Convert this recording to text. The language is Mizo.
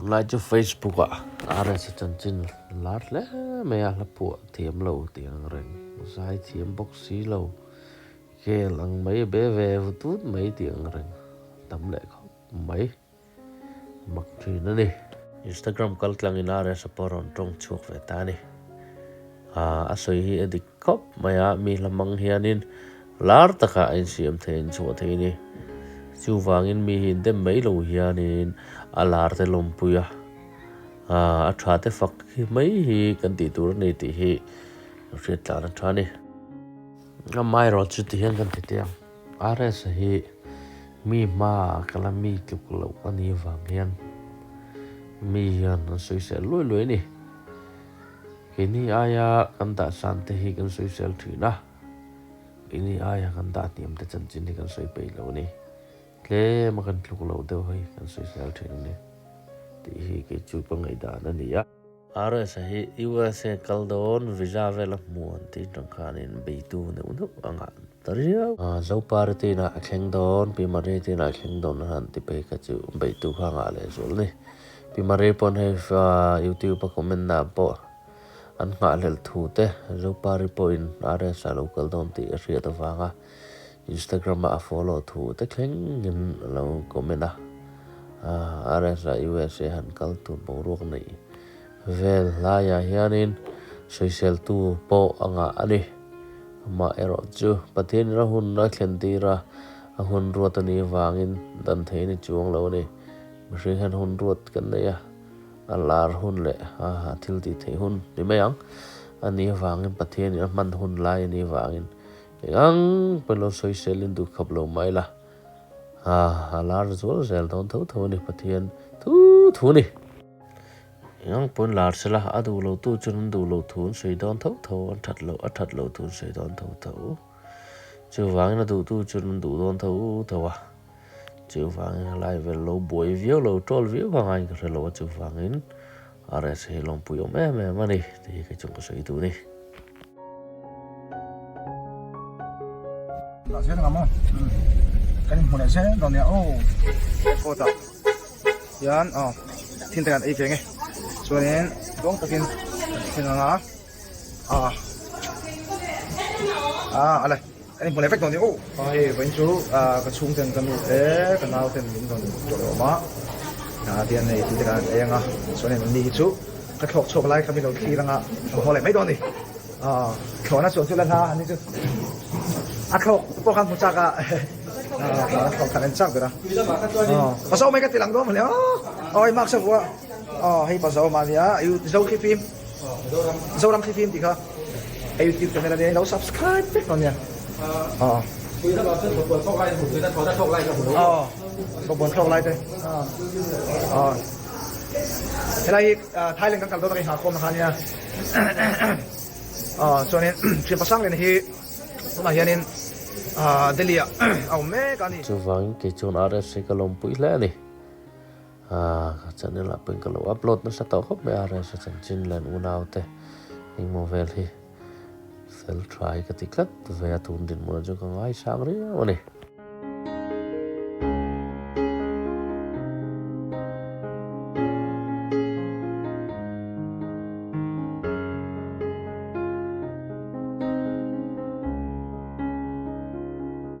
Tunlai chu Facebook ah RS a chanchin lar hle mai a, hla phuah thiam lo tih ang reng, zai thiam bawk si lo, khel ang mai be ve vut mai tih ang reng tam leh khawp mai mak thin a ni. Instagram kal tlangin RS a pawh rawn tawng chhuak ve ta a ni. A sawi hi a dik khawp mai a, mi hla hmang hianin lar takah a insiam thei a inchhuah thei a ni. Chuvangin mi hi indem mai lo hianin a lar te lawmpui a, a tha te fak hi mai hi kan tih tur a ni tih hi hriat tlan a tha a ni. Amaherawh chu ti hian kan ti teh ang, RS hi mi hmaah kala mi tluk loh a nih vang hian mi hian an sawisel luai luai a ni. Keini aia kan dah san te hi kan sawisel thin a, keini aia kan dah hniam te chanchin hi kan sawi peih lo a ni. Tlem a kan tluk loh deuh hi kan sawisel thin a ni tih hi kei chu ka ngaihdan a ni a. RS-a hi USA kal dawn visa vel a hmu an tih atang khanin beitu neuh neuh a ngah ta riau. Zopari te inah a thleng dawn, Pi Maria te inah a thleng dawn a han ti phei kha chu beitu kha a ngah lehzual a ni. Pi Maria pawn hei YouTube a comment na ah pawh an nghahhlelh thu te Zopari pawhin RS ah lo kal dawn tih a hriat avanga Instagram ah a follow thu te thleng in a lo comment a. RS ah USA han kal tur boruak neih vel hlaiah hianin sawisel tu pawh a ngah a ni. Amah erawh chu Pathian in a hun a thlen tir a, a hun ruat a nih avangin dan thei a ni chuang lo a ni. Mihring hian hun ruat kan nei a, a lar hun leh a thil tih theih hun ni mai ang. A nih avangin Pathianin a hman hun lai a nih avangin eng ang pawhin lo sawiselin duh khap lo mai la, a lar zual zel dawn tho tho a ni Pathian thu thu a ni. Eng ang pawhin lar sela, a duh lo tu chuan an duh loh thu an sawi dawn tho tho, an that loh a that loh thu an sawi dawn tho tho. Chuvangin a duhtu chuan an duh dawn tho tho a. Chuvangin helai vel lo buai viau lo, troll viau ka ngaiin ka hre lo a, chuvangin RS hi lawmpui awm em em a ni tih hi kei chuan ka sawi duh a ni. Lah zel ang maw? Kan inhmu leh zel dawn nia aw. Kawt ah hian aw thil te kan ei ve nge chuanin tluang takin kan thleng ang a ah ah a le. Kan inhmu leh vek dawn ni aw. Hei vawiin chu ka chhungten ka nu te ka nau ten min rawn ṭawh leh awm a, tian hei tih te kan ei ang a, chuan hei ni hi chu ka thlawk chhuak lai kha min lo thlir ang a, ka haw leh mai dawn a ni. Thlawhna chuan chu la hla a ni chu a thlawk pawh khan hmu chak a, thlawhna thlawk tak en chak ber a. Pazo mai ka ti lang dawn mawle aw, aw hei mask a vuah a, hei pazo mahnia Zo thlifim. Zoram Thlifim tih kha a YouTube channel a nia lo subscribe vek dawn nia. Aw. Aw. Bawkbawn thlawk lai te. Aw. Helai hi Thailand kan kal dawn a kan inghahkhawm na kha nia. Aw chuanin thian pasang leh hi tunah hianin Delhi ah a awm mek a ni. Chuvangin kei chuan RS hi ka lawmpui hle a ni. Ka channel ah pawhin ka lo upload nasa tawh khawp mai a, rsa chanchin leh an unau te engmaw vel hi fel tha hi ka ti tlat ve a, tun dinhmunah chuan ka ngaisang riau a ni.